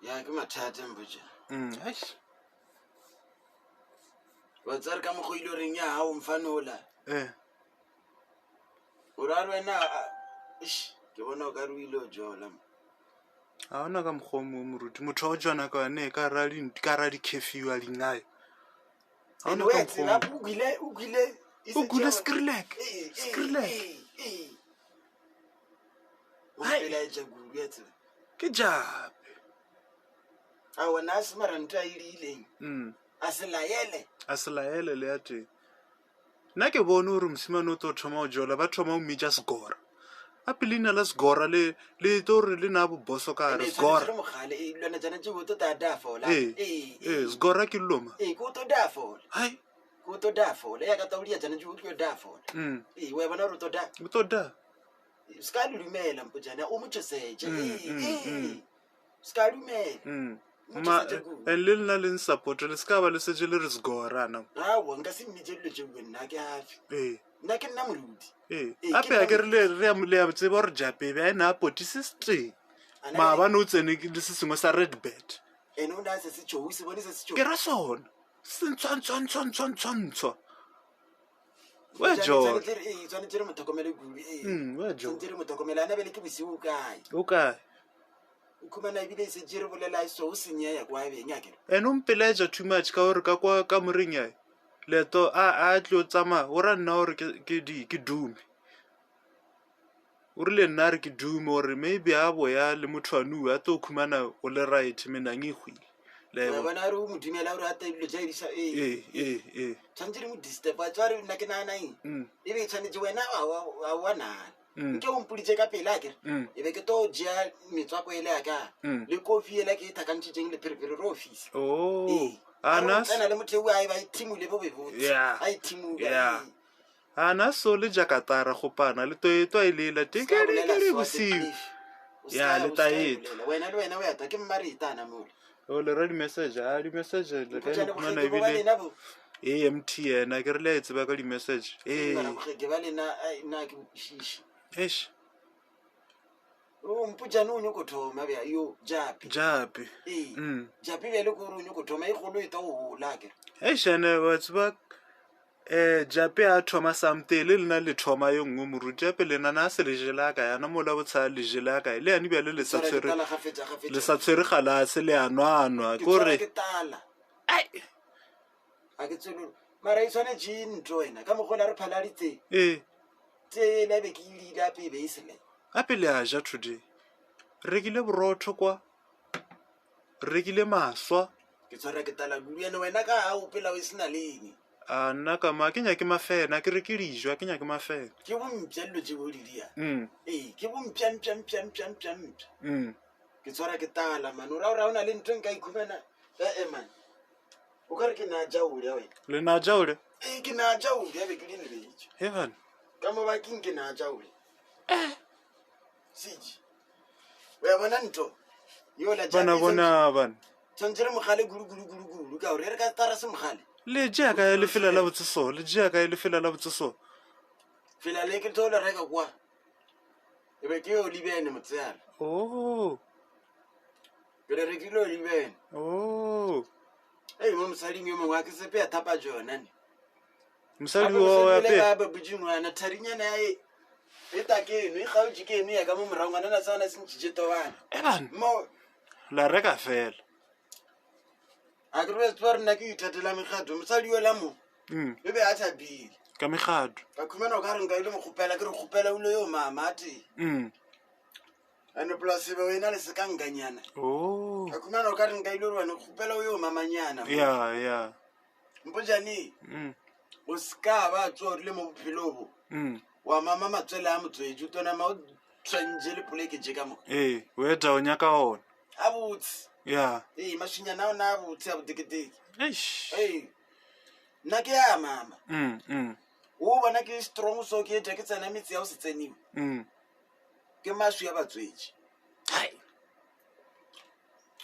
Ya ke mathata mpotša. Mm, eish. Wa tsare ka mokgwa o ile o reng ya gago mfanola. Eh. O ra re wena a- eish, ke bona o ka re o ile o jola. Ga ona ka mokgwa o mongwe moruti. Motho wa go tšwana ka yone ka ra di ka ra di-curfew a dingae. Ga And ona ka we mokgwa o tseba mongwe. o kwile o kwile e O se kwile tšea- skrilek. Ee, ee, Skrilek. ee, ee. O Hai. mpelaetša kudu ya tseba. Ke jape. A wena a se mara ntho a e diileng. Mm. A se laele. A se laele le ya teng. Nna ke bone gore mosimane o tlo thoma go jola ba thoma go mmitša segora. Gape leina la segora le le tlo re le na boboso ka gare Ene segora. tshwanetse re mogale e lwana tsana tse o to ta da fola. Ee, Ee, ee, segora ke loma. Ee, ke o to da fola. Hai. Ke o to da fola. Ya ka taudi ya tsana tse o tlo da fola. Mm. Ee, wa bona gore o to da. O tlo da. Se ka le dumela mpotjana o mo tšhosetše. Mm, Ee, mm, ee. mm. Se ka dumela. Mm. Mo Ma, tšhosetše kudu. and le lena le nsupport le se ka ba le setse le re segora na. Aowa nka se mmitše dilo tše bue nna ke afe. Ee. Nna ke nna moruti. Ee. Ee, ke Ape a nna ke re le re a le a tseba gore Japebe a ena a poti se setee. Ana le- Maabane o tsene ke- le se sengwe sa Red Bird. Ene o ne a se se tšhou, se bone se se tšhou. Ke ra sona. Se ntshwa ntshwa ntshwa ntshwa ntshwa ntshwa. We jola. Ee, tshwanetse re mo tlhokomele kudu. Ee. Mm, we jola. Tshwanetse re mo tlhokomele ana bele ke bosigo kae. O kae? O khumana ebile e setse re bolela e so o senyeya kwa beng a kere. And o mpelaetša too much ka gore ka kwa kamoreng ya leeto a a tlo tsamaya o ra nna gore ke ke di ke dume. O rile nna a re ke dume gore maybe a boya le motho wa nou a tlo khumana o le right menang e hwile. Le a e Wa bona? bona re o mo dumela gore a ta dilo tša edisa ee. Ee, ee, ee. Tshwanetse re mo disturb a tswa re nna ke nagana eng. Mm. E be e tshwanetse wena wa wa wa wa nagana. Mm. Nke o mpoditse ka pele a kere. Mm. E be ke to jea metswako ele ya ka. Mm. Le kofi ela ke e thakantšhitšeng le pherefere re ofisi. Oh. Ee. A A re na o tsena le motho eo a e ba e thimule bo be botse. Yeah. A e thimula. Yeah. ee. A na so le jakatara gopana le to e to e lela Se ka bolela tekele so, bosiu. please. O se Ya, ka- le o se ka ta e etwa. bolela. Wena le wena o ya twa ke mmaretana mola. O le ra di-message a di-message le ka Mpotšane no khumana bogeke bo ba ebile lena bo. ee MTN a ke re le a e tseba ka di-message ee Mara bogeke ba lena ai, nna ke bokwešiše. eish O mpotšane o nyoko thoma bja yo jape. jape Ee. Mm. Jape bjale ke gore o nyoko thoma e kgolo e tlo go gola akere. eish ene wa tseba um jape a thoma something le lena le thoma ye nngwe moruti jape lena na se le jele a kae ana mola botshaya le jele a kae le yane bjale le sa Tshwara ke tshwere tala gafetša gafetša. le sa tshwere galase le a nwanwa Ke ke tshwara gore ke tala. ai Ga ke tsebe gore mara e tshwanetše ntho wena ka mokgwa o la re phaladitse ee tse ela be ke ile ape e be e sele. gape le a ja today re rekile borotho kwa re rekile maswa Ke tshwara ke tala kudu ene wena ka ga o pela o e sena le eng. a nna ka ma ke nyake mafena ke reke dijo a ke nyake mafena Ke bompša dilo tše bo di dia. mm Ee, ke bompša mpša mpša mpša mpša mpša. mm Ke tshwara ke tala man. O ra gore ha o na le ntho e nka ikhumana. Eh man. O ka re ke na ja olya wena. le na ja ole Ee, ke na ja olya be ke di lebetše. heaven Ka mo bakeng ke na ja olya. Siji. O ya bona ntho. Yola ja. bana bona bana Tshwanetse re mogale kudu kudu kudu kudu ka gore e re ka tara se mogale. le jea kae lefela la botse so le jea kae lefela la botse so Fela le ke tlo le reka kwa. E be ke yo libene motseana. oh Ke le rekile o libene. oh Ei mo mosading yo mongwe a ke sepe ya thapa jona ne. mosadi wa wa Gape pe ba butše ngwana tharinyana ya e e ta ke eno e kgaotše ke eno ya ka mo morago ngwana na sa ona se ntšhitše tobane. e bana Mo la reka fela a ke re tseba re nna ke ithatela mekgatho mosadi yola mo mm e be a thabile. ka mekgatho Ka khumana o ka re nka ile mo kgopela ke re kgopela o ile yo mama a tee. mm Ande plus be o ena le sekankanyana. oh Ka khumana o ka re nka ile gore wena kgopela o yo mamanyana. ya ya Mpotšane mm o se ka ba tsoa o rile mo bophelo bo. mm Wa mama matswele a motswetši o tonama o tshwantše le poleke tše ka moka. ee o eta o nyaka ona A botse. ya Ee, maswinyana a ona a botse a boteketeke. eish Ee, nna ke ya mama. mm mm O bona ke strong so ke etša ke tsena metse ya go se tseniwe. mm Ke maswi a batswetši. hai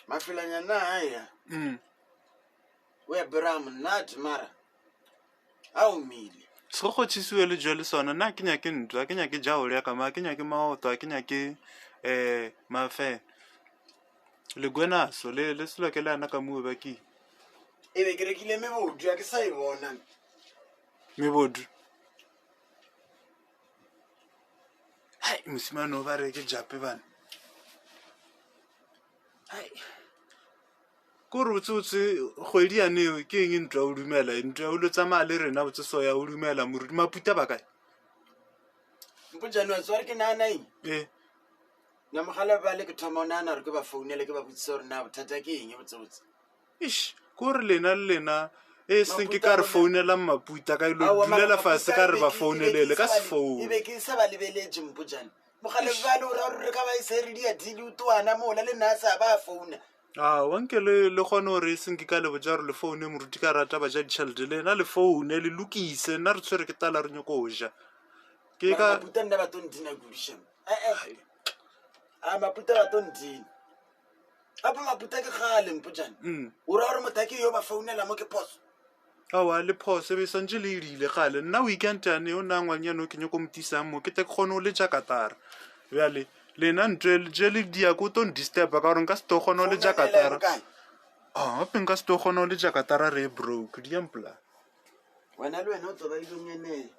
Mafelanyana a ya. mm O ya bera monate mara a omile. sekgokgotšhisiwe le jo le sona nna ke nyake ntlo a ke nyake jaole ya ka ma ke nyake maoto a ke nyake um mafena. Legwenaso le le selo ke le ana ka moe ba ke. E be ke rekile mebodu a ke sa e bona. Mebodu. Hai mosimane o ba re ke jape bana. Hai. Ko re botsebotse kgwedi yane ke eng ntwa o dumela ntwa o lo tsamaya le rena botse soya o dumela moruti maputa ba kae? Mpotšane wa tsware ke nana eng? Eh. Na mogala bale ke thoma o nagana gore ke ba founele ke ba botsise gore na bothata ke eng botsebotse. Eish, ko re lena le lena e seng ke ka re founelang maputa ka ilo dulela fase ka re ba founelele ka sefounu. E be ke sa ba lebeletše mpotšane. Mogala bale o ra gore re ka ba e se re dia dile o toana mola le nna sa ba founa. A wa nke le le kgone gore e seng ke ka le botša gore le foune moruti ka rata ba ja ditšhelete lena le foune le lokise nna re tshwere ke tala re nyoko ja. Ke ka maputa nna ba tlo ntina kudu shem. Eh eh. A maputa ba tlo ntina. Gape maputa ke kgale mpotšane. Mm. O ra gore motho ke yo ba founela mo ke phoso. Aowa le phoso e be e swantše le irile kgale. Nna weekend yane o na ngwanyana o ke nyako mo tisang mo ke tle ke kgone go letša katara. Bjale lena ntwe tše le dia ko tlo ndisturba ka gore nka se tlo kgona go letša katara. Ah, gape nka se tlo kgona go letša katara re e broke di ampla. Wena le wena o tlo ba ilong ene.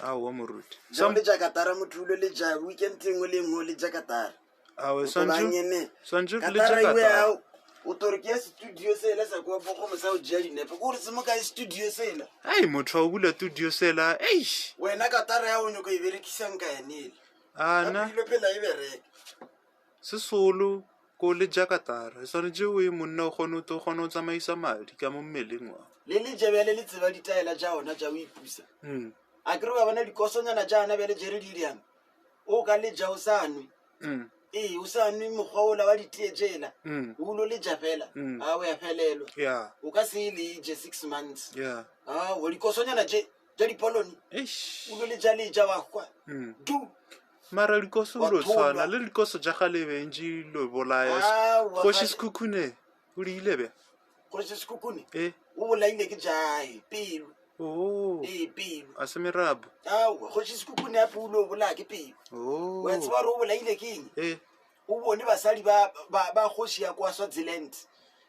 Aowa moruti. Sa letša katara motho o lo letša weekend e nngwe le e nngwe o letša katara. Aowa O tlo ba swantše nyene. swantše re Katara letše iwe katara. ao o tlo re ke ya studio sela sa kwa bogomo sa go tšea dinepe ko gore se mo kae studio sela. Ei motho wa o bula studio sela eish. Wena katara ya o nyoko e berekisang ka yanele. Ana. Gape phela e bereke. Sesolo ko le ja katara e swanetše o ye monna o kgone o tlo kgona go tsamaisa madi ka mo mmeleng wa. Le le je bjale le tseba ditaela tša ona tša go ipusa. Mm. A ke re wa bona dikosonyana tša ona bjale jere di diang. O ka le ja o sa nwe. Mm. Ee, o sa nwe mokgwa ola wa ditee tšela. Mm. O lo le ja fela. Mm. A o ya felelwa. Yeah. O ka se le je 6 months. Yeah. A wa dikosonyana tše tša dipolone. Eish. O lo le ja le ja wa hwa. Mm. Du. Mara dikoso Wa o lo tshwana tholwa. le dikoso tša kgale be ntše lo bolaya. Aowa, Kgoši kgale- Sekhukhune o di ile bja. Kgoši Sekhukhune E. o bolaile ke jae pelo. Oh. Ee, pelo. A se merabo. Aowa, Kgoši Sekhukhune a polo o bolaya ke pelo. Oh. Wa tseba gore o bolaile ke eng? E. O bone basadi ba ba ba kgoši ya kwa Swaziland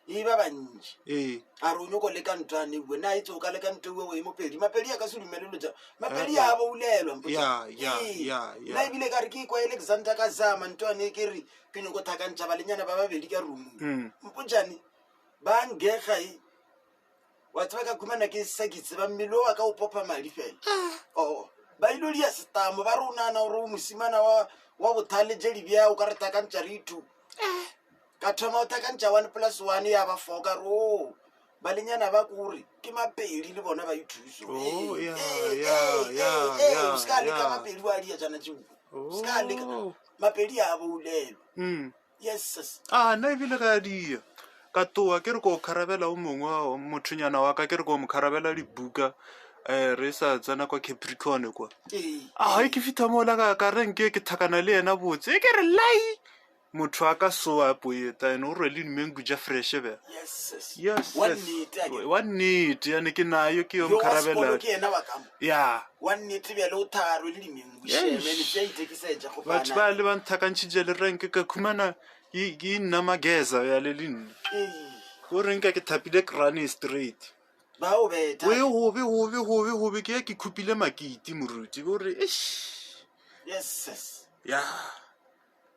e ba bantši. Ee. A re o nyoko leka ntwane uwe. Na itse o ka leka ntwe uwe o e mopedi. Mapedi a ka se dumele lo tša. Mapedi Eh, a boulelwa mpotša. Ya, ya, Ee. ya, ya. Nna ebile ka re ke kwa Alexander ka zama ntwane ke re ke nyoko thakantšha balenyana ba babedi ka roomong. Mm. Mpotšane ba ngega e. Wa tseba ka khumana ke sa ke tseba mmele wa ka o popa madi fela. Oh, ba ilo dia setamo ba re o nahana gore o mosimana wa wa bothale tše di bja o ka re thakantšha re itu. Ka thoma o thakantšha 1 plus 1 ya ba 4 ka re o balenyana ba kore ke mapedi le bona ba ithuso. Oh, Ee, ya, ee, ya, ee, ya, ee, ya, o se ka leka ya. mapedi wa dia tšana tšeo. O se ka leka Oh. mapedi a boulelwa. Mm. Yes, sis. A nna ebile ka dia ka toa ke re ko kharabela o mongwe wa mothonyana wa ka ke re ko mo kharabela dibuka um re sa tsena kwa Capricorn kwa. Ee. A ke fitha mola ka ka re nke ke thakana le yena botse e ke re lai motho a ka soa poeta ene o rwele dimengu tša fresh be. Yes, sis. Yes, Wa yes. nnete a ke. Wa nnete yane ke nayo ke yo Yo wa sekolo mokharabela. ke yena wa ka mo. Ya. Wa nnete bjale o tharo le dimengu Eish. sheme le tša ithekisetša go Batho ba le ba nthakantšhitše le renke ka khumana ke ke nna mageza bjale le nna. Ee. Ko reng ka ke thapile krane straight. Ba o betha. O e gobe gobe gobe gobe ke ya ke khupile makiti moruti bo re eish. Yes, sis. Ya.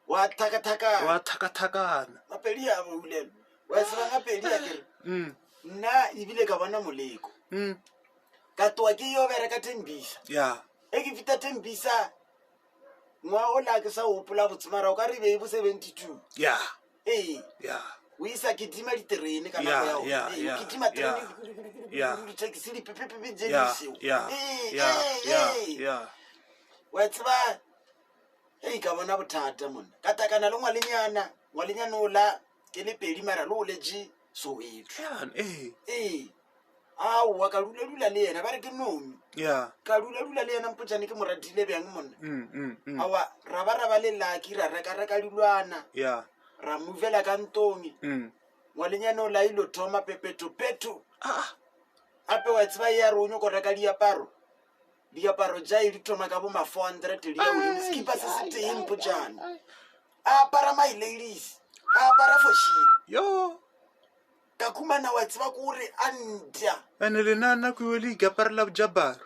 Wa thakathakana. Wa thakathakana. Mapedi a boulelwa. Wa tseba mapedi a kere. Mm. Nna ebile ka bona moleko. Mm. Ka toa ke yo bereka Tembisa. Ya. E ke fita Tembisa ngwa o la ke sa hopola botse mara o ka re be e bo 72. Ya. Ee. Ya. O isa ke tima diterene ka nako Ya, ya ona. ya, Ee, o ya, kitima terene, ya. di-taxi, dipepepepe tše Ya, di seo. ya, Ee, ya, ee, ya, ee. ya. Wa tseba ei ka bona bothata monna. Ka takana le ngwalenyana, ngwalenyana o la ke le pedi mara le o letše Soweto. Ya, ee. Ee. Aowa ka dula-dula le yena ba re ke Nomi. Ya. Ka dula-dula le yena mpotšane ke mo ratile bjang monna. Mm, mm, mm. Aowa ra ba ra ba le lucky ra reka-reka dilwana. Ya. Ra movela ka ntong. Mm. Ngwalenyana o la ilo thoma pepetho-petho. Ah. Gape wa tseba ye a re o nyoko reka diaparo. Diaparo tša e di thoma ka bo ma 400 di ya godimo. Sekipa se se tee mpotšane. A apara my ladies. A apara fošile. Yo. Ka khumana wa tseba ko re a ntya. Ene lena nako eo le ikaparela bojabaro.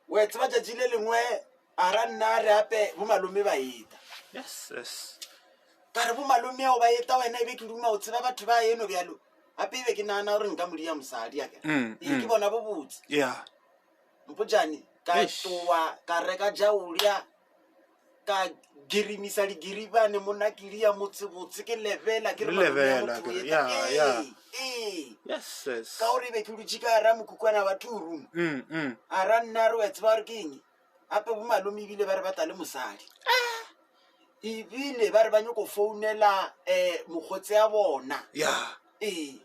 Wa tseba tšatši le lengwe a ra nna a re ape bo malome ba eta. Yes, yes. Ka re bo malome ao ba eta wena ebe ke duma o tseba batho ba eno bjalo. Gape ebe ke nagana gore nka modia mosadi a kere. Ee, ke bona bo botse. Yeah. Mpotšane ka Eish. towa ka reka jaolya ka girimisa digiribane mona ke lia motsebotse ke lebela ke re Le malome ya lebela, motho ke re, o eta. yeah, yeah. Ee, ee. Yes, yes. Ka gore e be ke dutše ka gara mokhukhwana wa two room. A ra nna a re wa tseba gore ke eng? Gape bo malome ebile ba re ba tla le mosadi. Ebile ba re ba nyoko founela um mokgotsi ya bona. Yeah. Ee.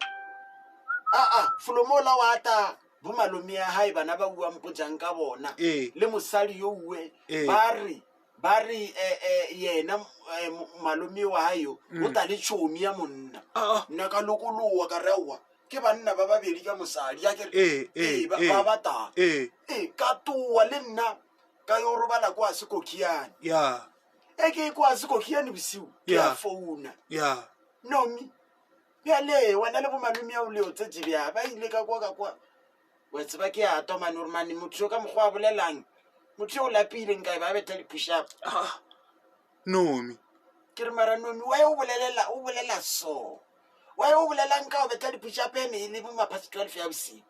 Aa, folomola wa ta bo malome ya hae bana ba uang mpotšang ka bona. Ee. Le mosadi yo uwe Ee. ba re ba re eh, eh, yena eh, malome wa hae yo o tla le tšhomi ya monna. Ah. Nna ka lokologa ka re aowa ke banna ba babedi ka mosadi a ke re Ee, ee, ee, ba ee. ba batang. Ee. Ee, ka toa le nna ka yo robala kwa Sekokhiane. Yeah. E ke kwa Sekokhiane bosiu ke a Yeah. founa. Yeah. Nomi, bjale wena le bomalome ao le otsetše bja ba ile ka kwa ka kwa. Wa tseba ke a twa mane gore mane motho yo ka mokgwa a bolelang motho yo o lapile nka e ba betha di-push-up. Ah. Nomi. Ke re mara Nomi why o bolelela o bolela so? Why o bolelang ka o betha di-push-up ene e le bo ma past 12 ya bosiu?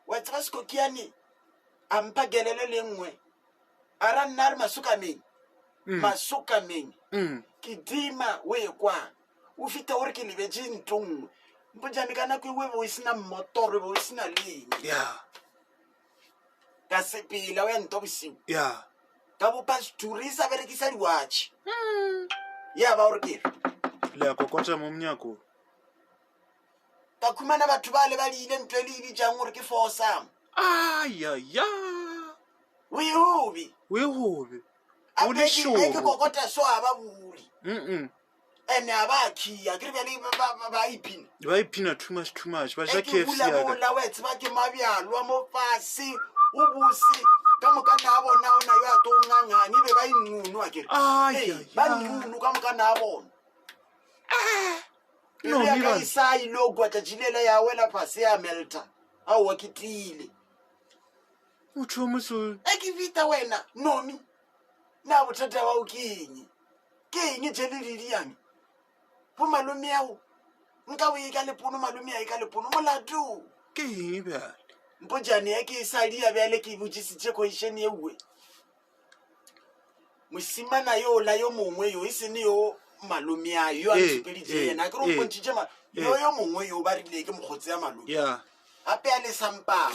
Wa tseba Sekokiane a mpha kelelo le nngwe a ra nna a re masokameng masokameng ke dima o e kwa o fita gore ke lebetše ntho nngwe mpotšane ka nako ewe be o sena mmotoro be o sena le eng Yeah. ka sepela o ya nto bosiu Yeah. ka bopa seturi e sa berekisa diwatšhe ya ba gore ke re Le a kokota mo monyako. ka khumana batho ba le ba le ile ntho e le e bitsang gore ke foursome. Aya ya. O e hobe. O e hobe. O le Ape ke ge ke šoro. kokota so a ba bule. Mm. Ene a ba khia ke re bjale ba ba ba iphina. Ba iphina too much too much. Ba ja E ke KFC bula ya ka. bola wa tseba ke mabjalwa mo fase o bose ka moka na bona o na yo a to ngangang ebe ba inqunu a kere. Ai, Ee, ai, ba ai. nqunu ka moka na bona. No, Pelo ya me ka ba- e sa ile go kwa tšatši lela ya wela fase ya melta. Aowa ke tiile. Motho yo moso. E ke fita wena Nomi. Na bothata bao ke eng? Ke eng tše le di diang? Bo malome ao nka bo e ka lepono malome a e ka lepono molato. Ke eng bjale? Mpotšane ya ke e sa dia bjale ke botšisitše question ye nngwe. Mosimana yo la yo mongwe yo e sene yo malome a yo a Ee, ntshupeditše ee, yena a ke re o ee, mpontšhitše ma ee. yo yo mongwe yo ba rile ke mokgotsi ya malome. Yeah. Gape a le sampama.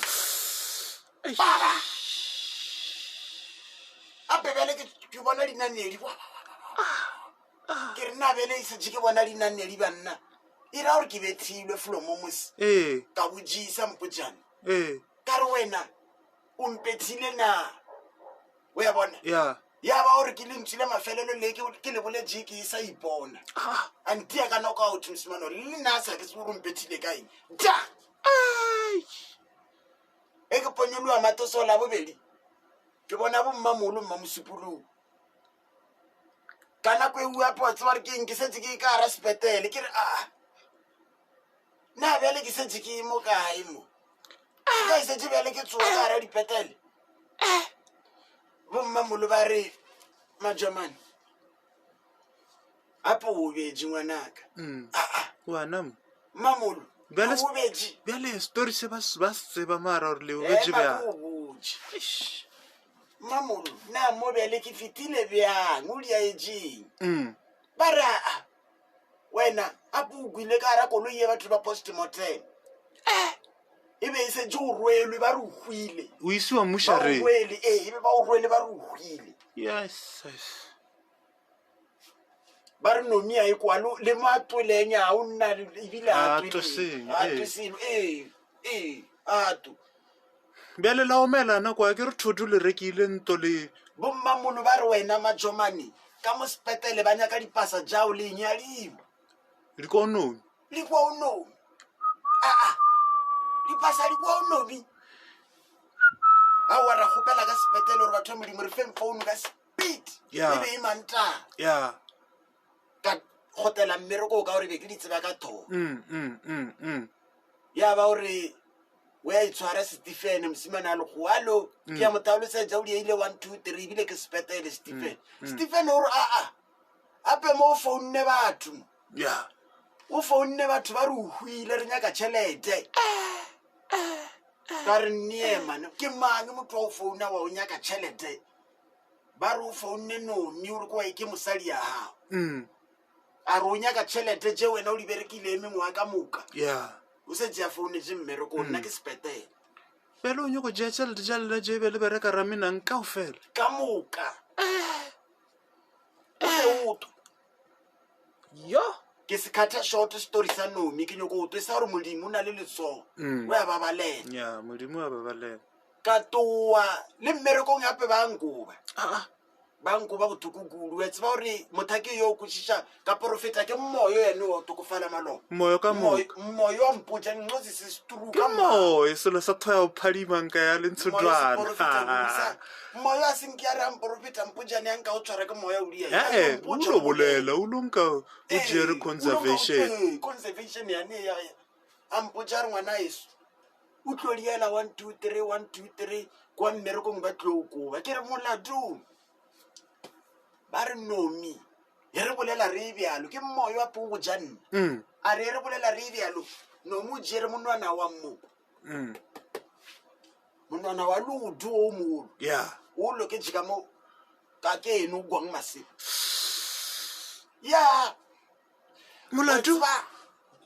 Baba. Gape bjale ke ke bona dinanedi. Wa, wa, wa, wa, wa. Ke re nna bjale e setse ke bona dinanedi banna. E ra gore ke bethilwe folomo mose. Ee. Ka botšisa mpotšane. Ee. Ka re wena o mpethile na? O ya bona? Yeah. Ya ba gore ke lentswe la mafelelo le ke ke le boletše ke sa ipona. Ah. A ntia ka knock out mosimane le nna a sa ke tsebe gore o mpethile ka eng. Ja! Ai. E ke ponyoloa matoso la bobedi. Ke bona bo mmamolo mmamosupologo. Ka nako e ua wa tseba gore ke eng ke setse ke ka gara sepetele ke re aa. Na bjale ke setse ke mo kae mo? Ka e setse bjale ke tsoga ka gara dipetele. Bo mmamolo ba re majamane. Ape o betše ngwanaka. Aa. Wena mo. Mmamolo. Bjale O betše. Bjale story se ba se ba se tseba mara gore le o betše Ema bjang. ke o botše. Eish. Mmamolo, na mo bjale ke fetile bjang o diaetšeng? Ba re aa wena ape o kwile ka gara koloi ye batho ba postmortem. E be e setse o rwelwe ba re o hwile. O isiwa Ba o mmušareng. rwele, ee, e be ba o rwele ba re o hwile. Yes. yes. Ba re Nomi a e kwa le mo a tweleng a o nna ebile a A twele. twe seng, A ee. twe selo, ee, ee, a to. Bjale la omela nako ya ke re thoto le rekile nto le Bo mmamolo ba re wena majomane ka mo sepetele ba nyaka dipasa jao le eng ya liwa. di ko Nomi. Le kwa o Nomi. Aa. Dipasa di kwa o Nomi. Aowa ra kgopela ka sepetele gore batho ba Modimo re feng phone ka speed. Yeah. E be e mantaha. Yeah. Ka gotela mmereko ka gore be ke di tseba ka thoko. Mm, mm, mm, mm. Ya ba gore o ya itshwara Stephen mosimane a lekgowa alo ke ya mo tlhalosetša o dieile 1 2 3 ebile ke sepetele Stephen. Stephen o re aa ape mo o founne batho mo. Ya. O founne batho ba re o hwile re nyaka tšhelete. Ka re nnie mane ke mang motho wa o founa wa o nyaka tšhelete? Ba re o founne Nomi o re kwa ke mosadi ya gago. Mm. A re o nyaka tšhelete tše wena o di berekile mengwaga ka moka. Ya. O setse a founetše mmereko nna ke sepetele. Bjale o nyako tšea tšhelete tša lena tše be le bereka ramenang kaofela. Ka moka. O tle o twe. Yo. Ke se khatha short story sa Nomi ke nyoko o twesa gore Modimo o na le letsogo. Mm. O ya babalela. Ya, Modimo wa babalela. Ka toa le mmerekong gape ba nkoba. Ah, Ba nkoba bothoko kudu. Wa tseba gore motho ke yo o kwešiša ka porofeta ke moyo yene wa tokofala maloba. Moyo ka moka. Moyo wa mpotša nqozi se seturu Ke ka moyo selo sa thoya o phadima nka ya le Moyo se porofeta kudu ntshotwana. sa- Moyo a senke ya re a mporofeta mpotšane ya nka o tshwara ke moya o dia. Eh, o lo bolela, o lo nka o jere conservation. Conservation yane ya a mpotša re ngwana eso. O tlo diela 1 2 3 1 2 3 kwa mmerekong ba tlo o koba. Ke re molato. Ba re Nomi e re bolela re bjalo ke moyo wa po go ja nna. Mm. A re re bolela re bjalo Nomi o jere monwana wa mo. Mm. Monwana wa lodu o mogolo. Ya. O loketše ka mo ka ke eno o kwang masego. Ya. Molato? Wa tseba,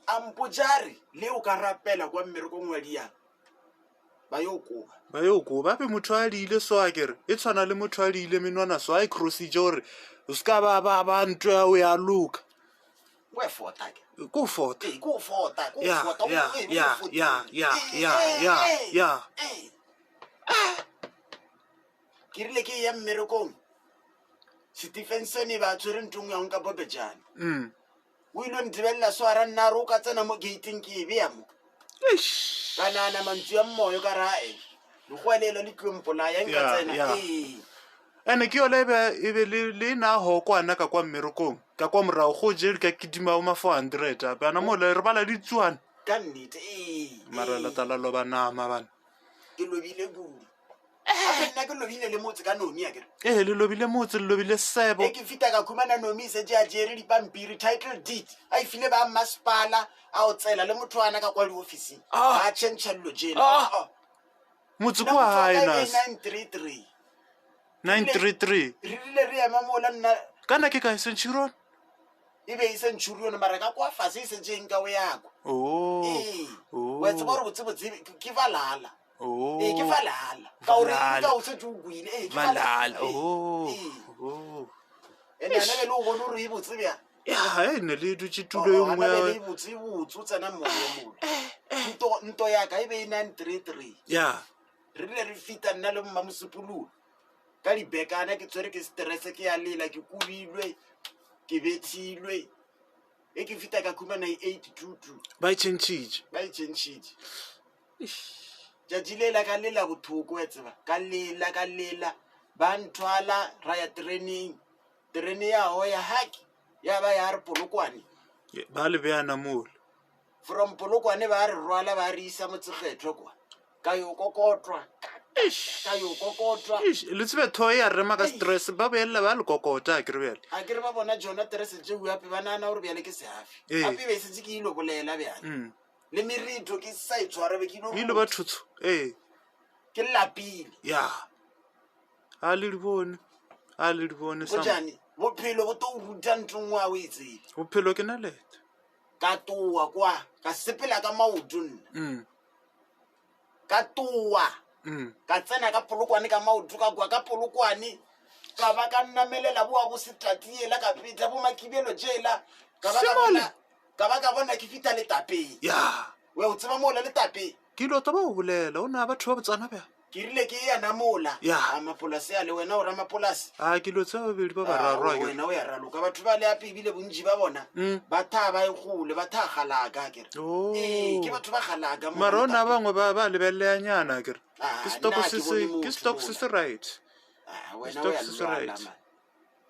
a mpotša re le o ka rapela kwa mmerekong wa diang ba yo koba. Ba yo koba ape motho a diile so a kere e tshwana le motho a diile menwana so a e crossitše gore o se ka ba ba ba ntho ya o ya loka. Ko e fota ke. Ko fota. Ee, ko fota, ko Ya, fota, ya, ee, ko ya, fota. ya, ya, Ee, ya, ee, ya, ee, ya. ee. Ke rile ke ya mmerekong. Stephenson e ba tshwere ntho nngwe ya nka bobejane. Mm. O ile ntebelela so a ra nna re o ka tsena mo gating ke e bea mo. Eish. Ka nahana mantswe a moyo ka ra e. Lekgowa lela le tlo mpolaya nka Ya, tsena. ya. Ee. Ene ke yona e be e be le le na ho kwana ka kwa mmerekong ka kwa morago go je ka kidimago ma 400 ape ana mo le re bala ditsuane. Ka nnete ee. Mara ee. la tla la loba nama bana. Ke lobile kudu. Gape nna ke lobile le motse ka Nomi akere. Ee, le lobile motse, le lobile sebo. E ke fita ka khumana Nomi e setse a tšere dipampiri, title deed, a e file ba mmasepala, a o tsela le motho ana ka kwa diofising. Ah. Ba tšhentšha dilo tšela. Ah. Oh, oh. Motse Nna kwa motho wa gae ka e be nas. 933. 933. Re rile re ema mola nna Kana ke kae Centurion? e be e Centurion mara ka kwa fase e setse nka o yakwa. Oh. Ee. Oh. Wa tseba gore botsebotse ke Valhalla. Oh. Ee, ke Valhalla. Ka gore Valhalla. nka o setse o kwile. Ee, ke Valhalla. Valhalla. Ee, Oh. ee. Oh. Ene ana bele o bone gore e botse bjang. Ya, e ne le dutše tulo e Oh, nngwe ana ya. bele e botse e botse o tsena moya mola. Nto nto ya ka e be e 933. Ya. Re rile re fita nna le mma Mosupolola. Ka dibekana ke tshwere ke stress ke ya lela ke kubilwe ke bethilwe. E ke fita ka khumana e 822. Ba e tšhentšhitše. Ba e tšhentšhitše. Tšatši lela ka lela bothoko wa tseba. Ka lela ka lela ba nthwala ra ya tereneng. Terene ya hoya haki ya ba ya re Polokwane. Ba le beana mola. From Polokwane ba re rwala ba re isa Motsekgethwa kwa. Ka yo kokotwa. Ka yo kokotwa. Eish, le tsebe tho ya rema ka stress ba boelela ba le kokota a ke re bjale. A ke re ba bona Jona terese tšeo gape ba nahana gore bjale ke seafi. Ee. Gape be setse ke ilo bolela bjale. Mm. Le merito ke sa e tshwara be ke ilo Ile ba thutso. Ee. Ke lapile. Ya. A le di bone. A le di bone sa. Bojane bophelo bo tlo o ruta ntho nngwe a o e tsebe. Bophelo ke nalete. Ka toa kwa ka sepela ka maoto nna. Mm. Ka toa. Mm. Ka tsena ka Polokwane ka maoto ka kwa ka Polokwane. Ka ba ka namelela boa bo setatiela ka feta bo makibelo tšela. Ka ba ka Semole. bona ka ba ka bona ke fita letapeng. Ya. We o tseba mola letapeng. Ke ile taba o bolela o na batho ba botsana bjang. Ke rile ke ya namola. Ya. A mapolase a le wena o ramapolase. A ke lo tseba babedi ba bararo a Ah, ke. wena o ya raloka batho ba le ape ebile bontši ba bona Mm. ba tha ba e gole ba tha galaka akere. Oh. Ee, ke batho ba galaka mo Mara ona letapeng. bangwe ba ba lebeleleanyana akere. Ah, Ke stock nna se ke se bone ke motho stock se mola. se right. Ah, wena Stock o ya se se lwala right. man.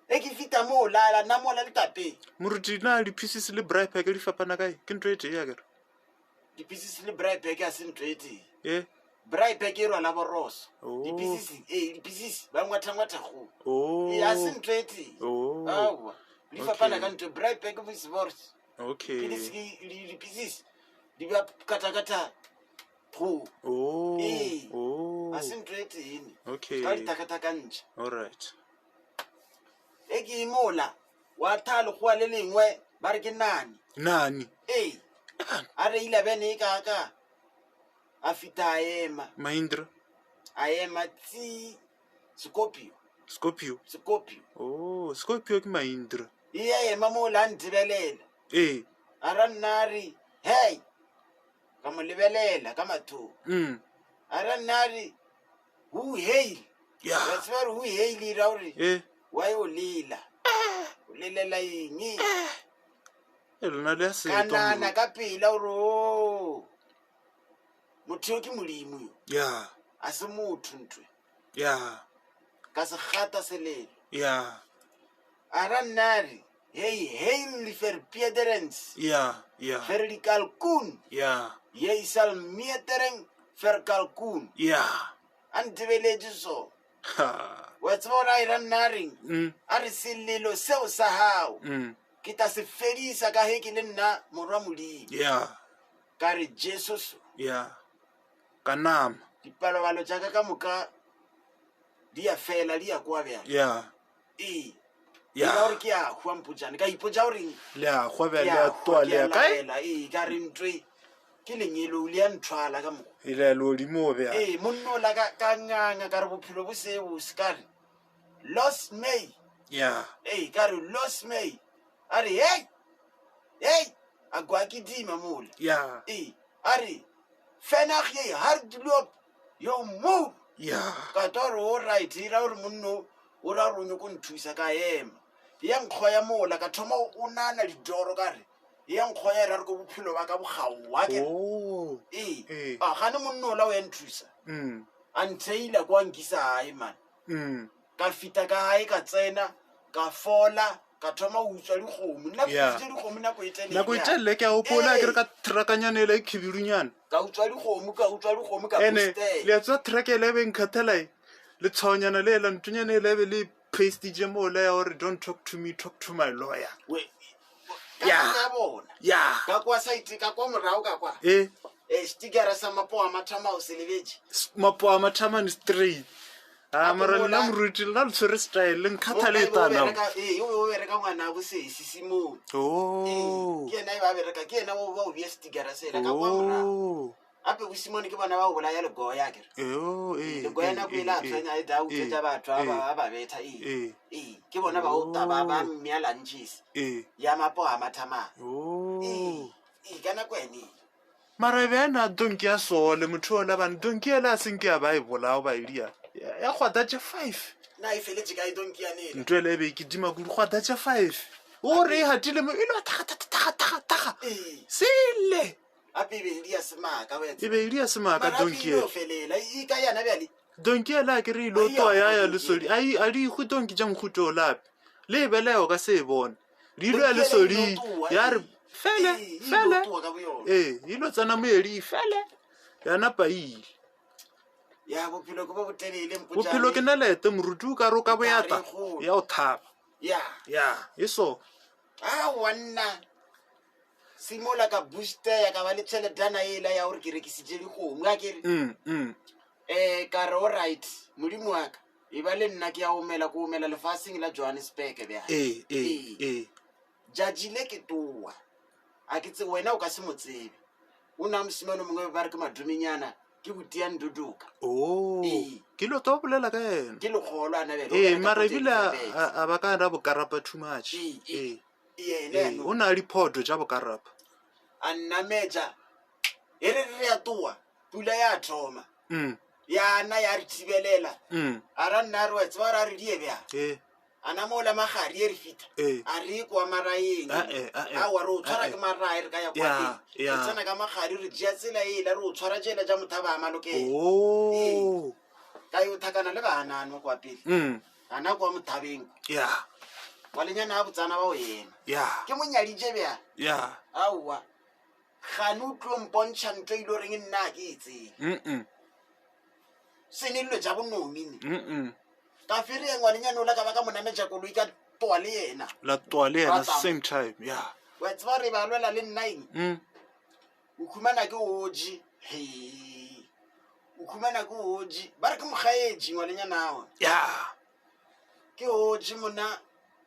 E ke fita mo lala nna mola letapeng. Moruti, na di-pieces le braai pack di fapana kae? Ke ntho e tee akere? Di-pieces le braai pack a se ntho e tee. E? Braai pack e rwala boroso. Oh. Di-pieces, ee, di-pieces ba ngwatha-ngwatha kgomo. Oh. Ee, a se ntho e tee. Oh. Aowa, di fapana Okay. ka ntho. Braai pack bo seboroso. Okay. Pilisi ke di-pieces di ba katakata kgomo. Oh. Ee. Oh. A se ntho e tee ne. Okay. Ka di takatakantšha. All right. E ke imola wa tha lekgowa le lengwe ba re ke nani. Nani? Ee, a reila bene e kaka a fita a ema. Mahindra? A ema tsi Scorpio. Scorpio? Scorpio. Oh, Scorpio ke Mahindra. E a ema mo la ntebelela. Ee. A ra nna a re, hey! Ka mo lebelela ka mathoko. A ra nna a re, who hail? Ya. Wa tseba gore who hail e ra gore E. wa yo lela. O lelela eng? E lona le ya Ka setwa nana moruti. ka pela gore o motho yo ke modimo yo. Ya. A se motho ntwe. Ya. Ka se gata selelo. Ya. A ra nna a re, hey, hail verpederens. Ya, ya. Ver die kalkoen. Ya. Jy sal metereng ver kalkoen. Ya. A ntebeletše so. Ha. Wa tseba gore a ira nna a reng? A re selelo seo sa gago ke tla se fedisa ka ge ke le nna morwa Modimo. Ya. Ka re Jesu so. Ya. Ka nama. Dipalobalo tša ka ka moka di ya fela, di ya kwa bjale. Ya. Ee. Ya. Ke ra gore ke a hwa mpotšane. Ka ipotša gore Le a hwa ke bjale, le a a hwa, toa, ke le a ya kae? laela. Ee, ka re ntwe ke lengelo le ya nthwala ka mokgwa. E le ya legodimo bjale. Ee, monna ola ka, ka nganga ka re bophelo bo se bose ka re los may. Ya. Ee, ka re los may. A re hey, hey, a kwa ke dima mola. Ya. Ee, a re fenag ye hardloop yo move. Ya. Ka twa gore o right, e ra gore monno o ra gore o nyoko nthusa ka ema. Ya nkgoya mola ka thoma o nana ditoro ka re ya nkgoya e ra re ko bophelo ba ka bogaowa ke. Oh. Ee. Ee. A gane monno ola o ya nthusa. A ntheila kwa nkisa hae man. Ka fita ka hae ka tsena ka fola ka thoma go utswa dikgomo. Nna ke Yeah. utswitse dikgomo nako e telele. Nako e telele ke a gopola ke re ka trakanyana ele e khibidunyana. Ka utswa dikgomo, ka utswa dikgomo ka Ene boostela. le a tseba track ele e be nkgathela e letshwaonyana le ela ntonyana ele e be le pastege mo le ya gore don't talk to me, talk to my lawyer. We, ka Yeah. ka bona. Ya. Ka kwa site ka kwa morago ka kwa. E Eh, stikara sa mapoa mathama o se lebetše. mapoa mathamane straight. A Gape mara lena mola- moruti lena le tshwere style le nkgatha le Mo- o etana. bereka- ee, o be o bereka ngwana bo sesi Simone. Oh. Ee, ke yena e ba bereka, ke yena o ba o bea stikara sela ka kwa morago. Oh. Gape bo Simone ke bona ba o bolaya legoya akere. Oh, eh, Legoya eh, nako eh, e la eh, tshwenya e da eh, utswetsa batho a eh, ba ba ba betha ee. eh. Ee, ke bona ba o ta ba ba Oh. mmea lunches Eh. ya mapoa mathamane. Oh. Ee, ee, ka nako ene. Mara e be a na donki ya sole motho ola bane donki ela a senke ya ba e bolao ba e dia. Ya kgwata tše 5. Na e feletše kae donki ya nela? Ntho ele e be e kitima kudu kgwata tše 5. O re e hatile mo e lo taga taga taga taga taga. Ee. Sele. Gape e be e dia semaka wa E tseba. be e dia semaka Mara gape donki e no ela. felela e ka yana bjale. Donki ela a ke re ile Ai, toa ya ya, ya donki lesodi. Ai a di go donki tša mohuto o lape. Le e beleo ka se e bone. Di ile ya Donki ela e lesodi. ilo toa, Ya re ee. fele Ee, e ilo fele. toa ka boyona. Ee, e ilo tsena moedi fele. Ya napa e ile. Ya bophelo ke bo botelele mpotšane. Bophelo ke nalete moruti o ka re o ka boyata Thari e kgolo. ya o thaba. Ya. Ya, e so. Aowa nna. Simola ka booster ya ka ba le tšheletana ela ya gore ke rekisitše dikgomo a ke re. Ka re all right, modimo wa ka. E ba le nna ke ya omela ko omela lefaseng la Johannesburg bjale. Ee, ee, Ee. ee. Judge le ke toa. A ke tse wena o ka se mo tsebe. O na mosimane o mongwe ba re ke madumenyana ke botia Nduduka. Oh. Ee. Ke lo tlo bolela ka yena. Ke lekgolo a na bjale, o Ee, bereka mara ko ebile Johannesburg. a ba ka ra bokarapa too much. Ee, ee. Ee. Yena Ee, yanong. o na le diphoto tša bokarapa. A nnametša. E re re ya toa, pula ya thoma. Ya na ya re thibelela. A ra nna re wa tseba gore a re die bjang. Ee. A na mola magare e re fita. Ee. A re kwa maraeng. Ah, eh, ah, eh. Aowa, re o tshwara Ah, eh. ke marae re ka ya kwa Ya, teng. ya. Re tsena ka magare re tšea tsela ela re o tshwara tšela tša mothaba a malokela. Oh. Ee. Ka yo thakana le banano kwa pele. Ana kwa mothabeng. Ya. Ngwalenyana a botsana ba o ema. Ya. Ke mo nyaditše bjang? Ya. Aowa. Gane o tlo mpontšha ntho e ile goreng nna a ke e tsebe. Mm. Se ne dilo tša bonomi ne. Mm. Ka fere ya ngwalenyana ola ka ba ka mo nametša koloi ka toa le yena. La toa le yena Ratang. same time. Ya. Wa tseba gore ba lwela le nna eng? O khumana ke oji. He. O khumana ke oji. Ba re ke mogaetši ngwalenyana awa. Ya. Ke oji mona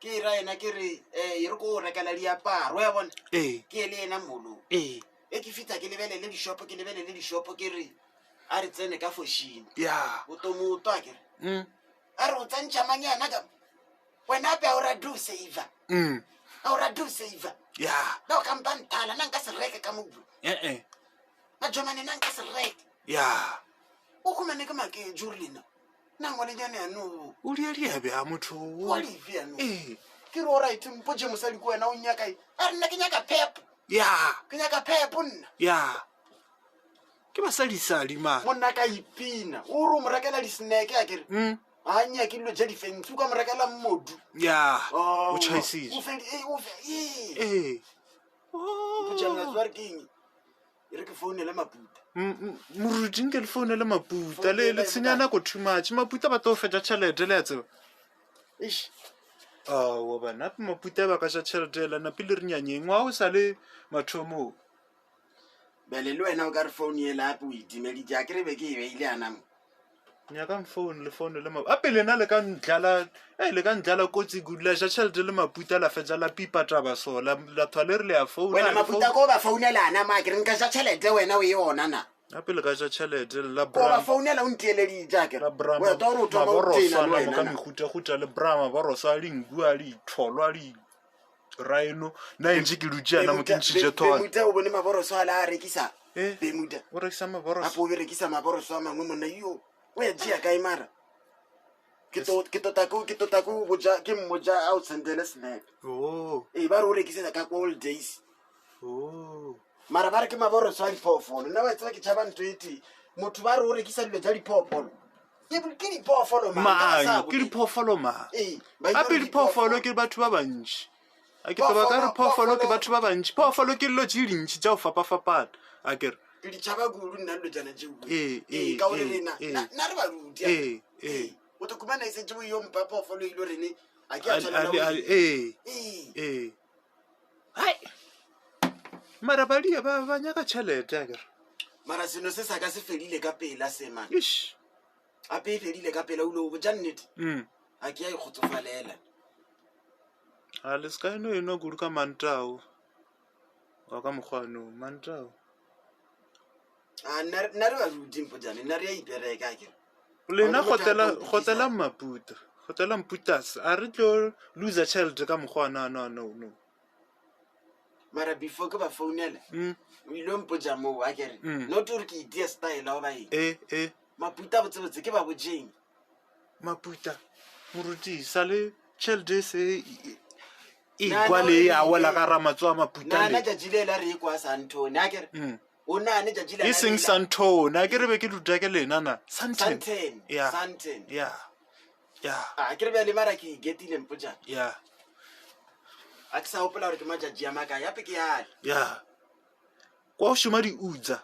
ke ra yena ke re eh e re ko o rekela diaparo ya bona. Ee. Ke ye le yena molo. Ee. E ke fihla ke lebelele dishopo ke lebelele dishopo ke re a re tsene ka fošini. Ya. O to mo twa ke re. A re o tsentšha mang yana ka wena ape a o rate o saver. A o rate o saver. Ya. Na o ka mpa nthala nna nka se reke ka mobu. Eh. Majomane nna nka se reke. Ya. O khumane ke maketše o re lena. Nna ngwalenyane yano. O diadia bja motho o. Wa lefe yano. Ee. Ke re alright mpotše mosadi ko wena o nyaka eng? A re nna ke nyaka phepo. Ya. Ke nyaka phepo nna. Ya. Ke basadisadi man. Monna ka ipina. O re o mo rekela di-snack a kere. A nyake dilo tše di fancy o ka mo rekela mmodu. Ya. Oh, O tšhaisitše. O fedi eh o fe eh. Ee. Mpotša nna tswa re ke eng? E re ke founele Maputa. Moruti nke le founele Maputa le le tshenya nako too much. Maputa ba tlo fetša tšhelete le a tseba. Eish. Aowa bana Maputa ba ka ja tšhelete ela napile re nyanyeng ngwaga o sa le mathomong. Bjale le wena o ka re phone yela gape o e timeditše a ke re be ke e beile yana mo. Nyakang phone le phone le a pele na le ka ndlala e le ka ndlala kotsi kudu la ja tšhelete le maputa la fetša la pipa taba so la la thwa le re le ya founa Wena le maputa founa ko ba founela ana ma ke re nka ja tšhelete wena o e ona na. gape le ka ja tšhelete la Ko ba bra founela o nteeleditše a ke la re. bra Wena to re o thoma o tena maboroso le a namo wena ka na. mehutahuta le bra maboroso a dinku a ditholo a di rhino nna e ntše ke dutše yana mo ke ntšhitše thole Bemuta o bone maboroso a la a rekisa. Eh. Bemuta. o rekisa maboroso Gape o berekisa maboroso a mangwe monna yo. O ya tšea kae mara? Ke to ke tota ke ke tota ke o botša ke mmotša a o sendele snap. oh Ee ba re o rekisetsa ka old days. oh Mara ba re ke maboroso a diphoofolo. Nna wa tseba ke tšhaba ntho e tee. Motho ba re o rekisa dilo tša diphoofolo. Ke ke diphoofolo mang? Ka ba sa mang ke bolele. diphoofolo mang Ee, ba ile gape gore diphoofolo ke batho ba bantši a ke taba ka re phoofolo ke batho ba bantši phoofolo ke dilo tše dintši tša go fapafapana a kere Ke di tšhaba kudu nna dilo tšana tšeo. Ee, Ee, ee, ka gore ee, rena ee. nna nna re baruti. a- Ee, ee. O tlo khumana e setse o yo mpa phoofolo e ile rene a ke a A- tshwanela a- go a- e- ee Ee. ee hai mara badia ba ba nyaka tšhelete a kere Mara seno se sa ka se fedile ka pela se man. ish Gape e fedile ka pela o ile o botša nnete. A ke a ikgotsofalela. A le se ka eno enwa kudu ka mantao wa ka mokgwa no mantao. A nna nna re baruti mpojane nna re a ipereka ke. Lena Ga go motho a kgotela tlo kgotela mpotšišang. maputa kgotela mputas a re tlo loser tšhelete ka mokgwa no no no no. Mara before ke ba founela o ile mpotša moo a kere not gore ke itia style goba eng. E e Maputa botsebotse ke ba botšeng. Maputa moruti sa le tšhelete se e- e Nana kwa o le ya re- wela ka ramatso a maputa Nana le. tšatši le la re e kwa Sandton a kere. O nane tšatši le E seng Sandton a ke re be ke ruta ke lena na Sandton. Sandton. Ya. Sandton. Ya. Ya. A ke re bjale mara ke igetile mpotšana. Ya. A ke sa gopola gore ke matšatši a makae gape ke yale. Ya. Kwa o šoma di-utsa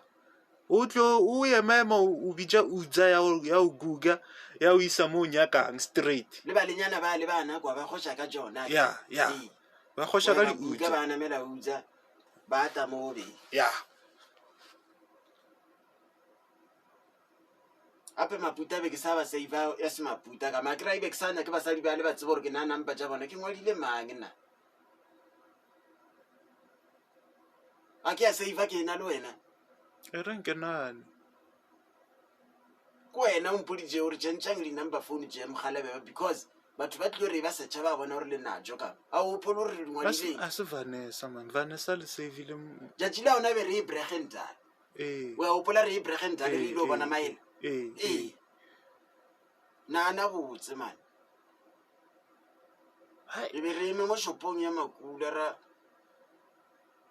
o tlo o ema ema o bitša utsa ya go ya go kuka ya go isa mo o nyakang straight. Le balenyana ba le bana kwa ba kgoša ka tšona. Ya ya Ee. ba kgoša ka Wena kuka di-utsa. ba namela utsa ba ta mo be. Ya. Gape maputa be ke sa ba save ya se maputa ka ma kry be ke sa nyake basadi ba le ba tseba gore ke na number tša bona ke ngwadile mang nna. A ke ya save ke ena le wena. E reng ke nane. Ke wena o mpoditše gore tšhentšhang di-number phone tše mogalebeba because batho ba tlilo re ba searcha ba bona gore le najo ka. A o gopole gore re di ngwadileng. A se Vanessa man Vanessa le savile Tšatši la ona be re e Bregendal. ee. O ya gopola re e Bregendal re Ee, ile go bona ee, maele. Ee Ee. ee. Nana botse man. Hai. E be re eme mo shopong ya makula ra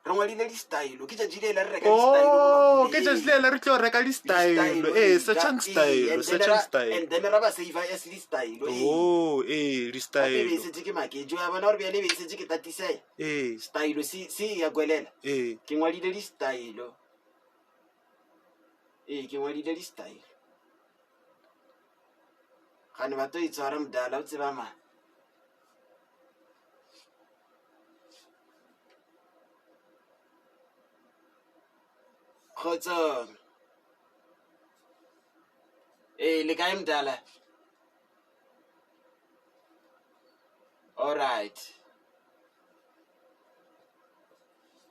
Re ngwadile di-style, ke tšatši le la re reka di-style ko Oh, ke Mapuleng. tšatši le la re tlo reka di-style. Di-style, Ee, ee, searchang ka- ee, style, and then searchang ra- style. and then ra ba save as di-style, ee. Oh, ee, Gape e be e di-style. setse ke maketšo, ya bona gore bjale e be e setse ke tatisea. Ee, Style se se ya kwelela. ee. Ke ngwadile di-style. Ee, ke ngwadile di-style. Gane ba tlo itshwara mdala, o tseba mang? Kgotsong. Ee, le kae mdala? Alright.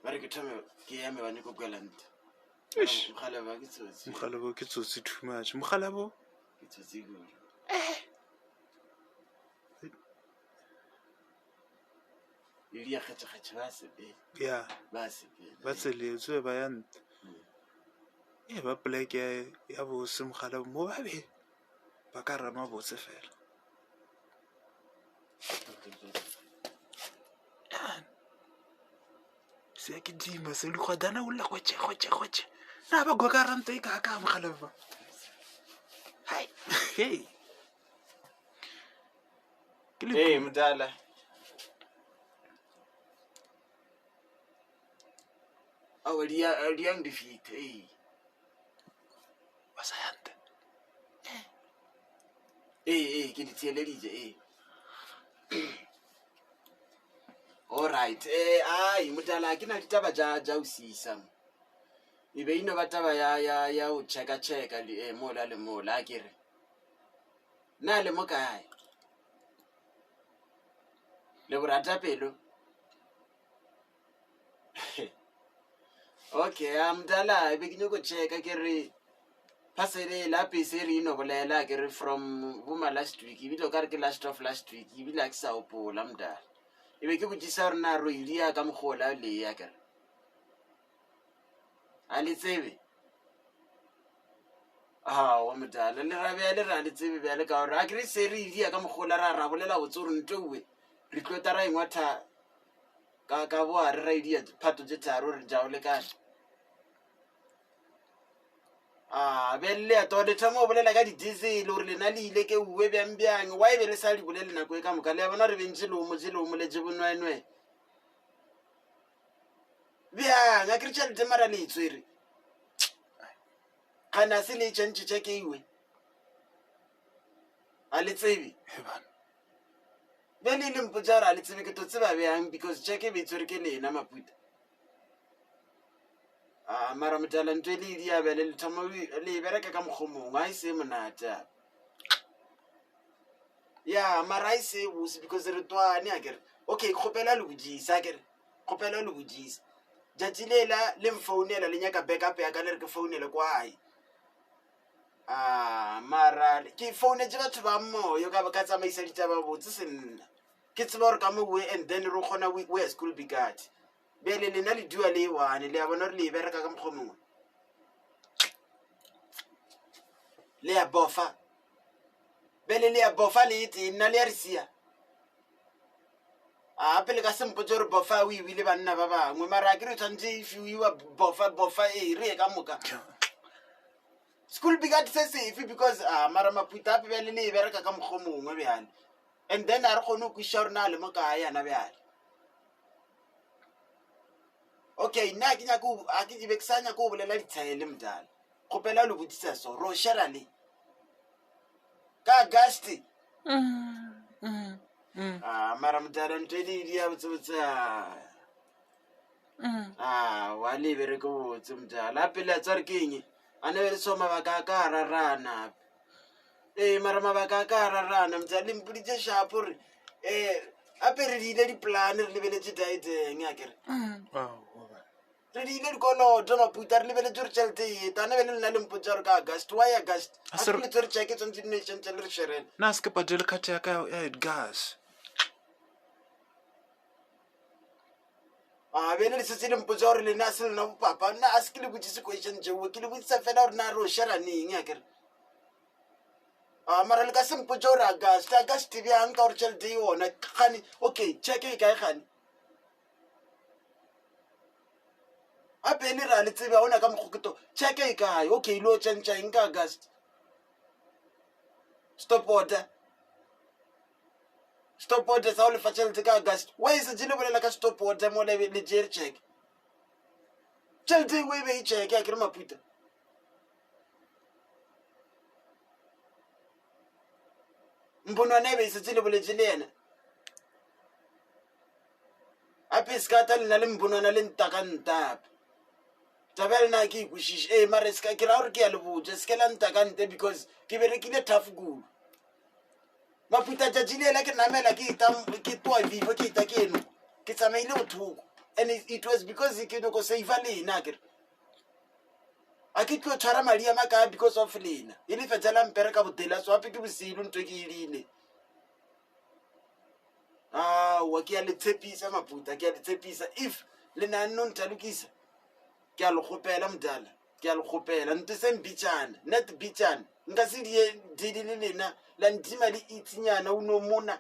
Ba re ke thome ke eme ba nyako kwela ntho. Eish. Mogala ba ke tsotsi. Mogalabo ke tsotsi too much. Mogalabo? Ke tsotsi kudu. Le dia kgetšhekgetšhe ba sepele. Ya, Ba sepele. ba tseletswe ba ya ntle. E ba poleke ya bose mogalabo mo ba be ba ka rama botse fela. Se ya ke dima se lekgwadana o lla gotše gotše gotše. Na ba kwa ka ranta e ka ka mogalabo ba. Hai. Hey. Ke le Ee, mdala. Aowa di ya di yang di fita ee. ba sa ya ntle. Ee, ee, ke di theeleditše ee. Alright, eh ai mdala ke na le ditaba tša tša go sisa. E be ino ba taba ya ya ya go checka checka le eh, mola le mola a ke re. Na le mo kae? Le borata pelo? Okay, a mdala e be ke nyako checka ke re phasele la pese re ino bolela ke re from boma last week ebile o ka re ke last of last week ebile a ke sa opola mdala. E be ke botšisa gore na ro ilia ka mokgola le ya ke re. A le tsebe? Aowa mdala, le ra bjale re a le tsebe bjale ka gore a ke re se re ilia ka mokgola ra ra bolela botse gore nto uwe re tlo ta ra engwa tha ka ka boa re ra idia phato tše tharo re ja o lekane. A bjale le ya to le thoma go bolela ka di-diesel gore lena le ile ke uwe bjang bjang why be le sa di bolele nako e ka moka le ya bona re bentše lomo tše lomo le tše bonwenwe bjang a ke re tšhelete mara le e tswere kgane a se le e tšhentšhe tšheke iwe a le tsebe He bana. bjale le mpotša gore a le tsebe ke tlo tseba bjang because tšheke e be e tshwere ke lena maputa a mara motala ntho e le e dia bjale le thoma le e bereka ka mokgwa o mongwe a e se monate a ya mara a e se bose because re twane a kere okay kgopela le bodisa a kere kgopela le bodisa tšatši lela le mfounela le nyaka backup ya ka le re ke founele kwa gae a mara ke founetse batho ba moyo ka ka tsamaisa ditaba botse se nna ke tseba gore ka mo we and then re kgona we school bigati bjale lena le dua le e one le a bona gore le e bereka ka mokgwa o mongwe le ya bofa bjale le ya bofa le e tee nna le ya re sia a pele ka sempotse gore bofa o ebile banna ba bangwe mara a ke re tshwanetse e fiwa bofa bofa ee re ye ka moka school bigat se sefe because a mara maphutha ape bjale le e bereka ka mokgwa o mongwe bjale and then a re kgone go kwešiša gore na le mo kae yana bjale okay nna ke nyako a ke be ke sa nyako go bolela ditshele mdala kgopela le botsisa so ro shera le ka August a mara mdala ntho e le di ya botsebotse a a wa le bereke botse mdala a pele a tsare ke eng a ne be le so mabaka a ka a rarana ee mara mabaka a ka a rarana mdala le mpoditse shapo gore um ape re diile dipolane re lebeletse dieteng a kere Aowa bana. re diile dikoloto maputa re lebeletse gore tšhelete e eta ne be le lena le mpotsa gore ka august why august A a se se re- le tswere tšheke tshwanetse di ne tšhentšhe le re sherele Na se ke patele card ya ka ya Edgars. a bjale le setse le mpotsa gore lena a se lena bopapa nna a se ke le botsise question tšeo ke le botsisa fela gore na re o shera neng a kere a mara le ka se mpotse gore august august bjang ka gore tšhelete e ona gane okay check e kae gane Gape le ra le tsebe ga ona ka mokgo ke to check e kae? Okay, lo tšentša eng ka August? Stop order. Stop order sa go lefa tšhelete ka August. Why is it le bolela ka stop order mo le le tšere check? Tšhelete e be e check a ke re Maputa. Mbonwana e be e setse le boletše le yena. Gape se ka ta lena le mbonwana le ntaka ntape. Taba ya lena ga ke e kwešiše. Ee, mare se ka ke ra gore ke ya le botša se ke la ntaka nte because ke berekile tough kudu. Maputa tšatši lela ke namela ke eta ke toa vivo ke eta ke eno ke tsamaile bothoko and it was because ke nyoko save lena akere. A ke tlo tshwara madi a makaa because of lena. E le fetsa la mpereka botela so gape ke bosilo ntho ke e rile. Aowa ke a le tshepisa Maputa, ke a le tshepisa if le naganne go nthalokisa ke a le kgopela mdala, ke a le kgopela nteseng bitšana, net bitšana nka se die didi le lena la ntima le itsinyana o no mona.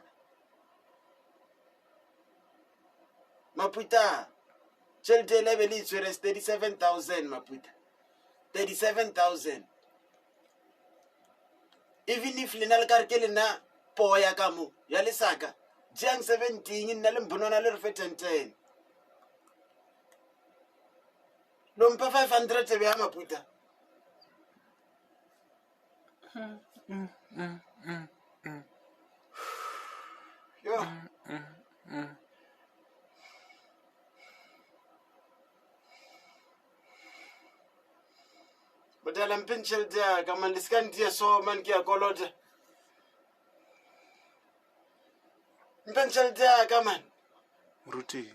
Maputa tšhelete ele be le e tshwere 37000 Maputa, 37000. Even if lena le ka re ke lena poo ya ka mo ya lesaka, tšeang 17 nna le mbonwana le re fe 10 10. Lo mpha 500 bja Maputa. Yo. Bodala mpheng tšhelete ya ka man, le se ka ntia so man, ke ya kolota. Mpheng tšhelete ya ka man. Moruti,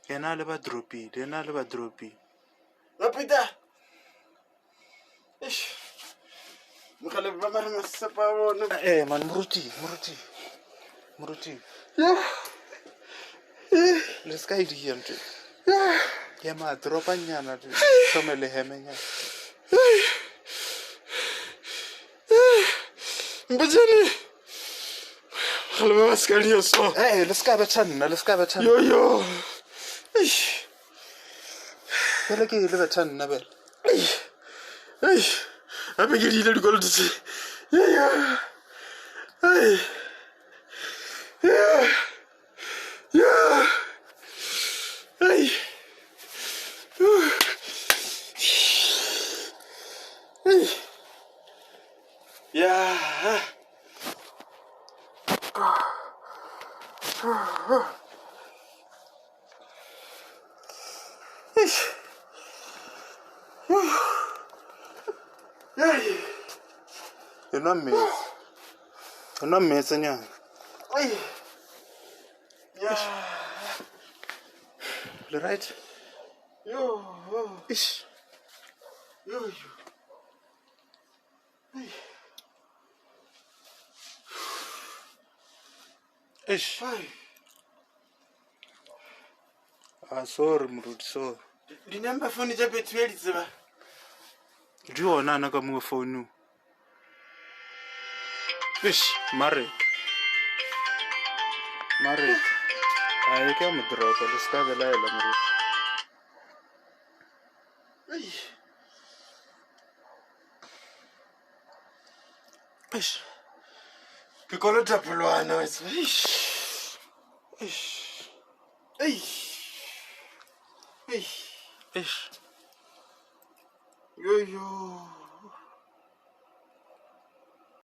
yena le ba dropile, yena le ba dropile. Mapita. Eish. Mogale ba mare masepa a bona. Eh man, moruti, moruti. Moruti. Le se ka e dia ntho. Ya ma dropanyana thome le hemenyana. Mpotšane. Mogale ba ba se ka dia so. Eh, le se ka betha nna, le se ka betha nna. Yo yo. Eish. Bjale ke le betha nna bjale. Gape ke diile dikoloto tše. Ai. Ai. Ai. Ya. Enwa meetse. Enwa meetse nyana. Le right? Eish. Eish. Ah, sorry moruti, sorry. Di-number phone tša Bethuel di tseba? Di gona ana ka mo founung. Eish, Marek. Marek. A e ke a mo dropa, le se ka belaela moruti. Eish. Ke kolota pholwana wa tseba. Eish. Eish. Eish. Eish. Eish. Yo yo.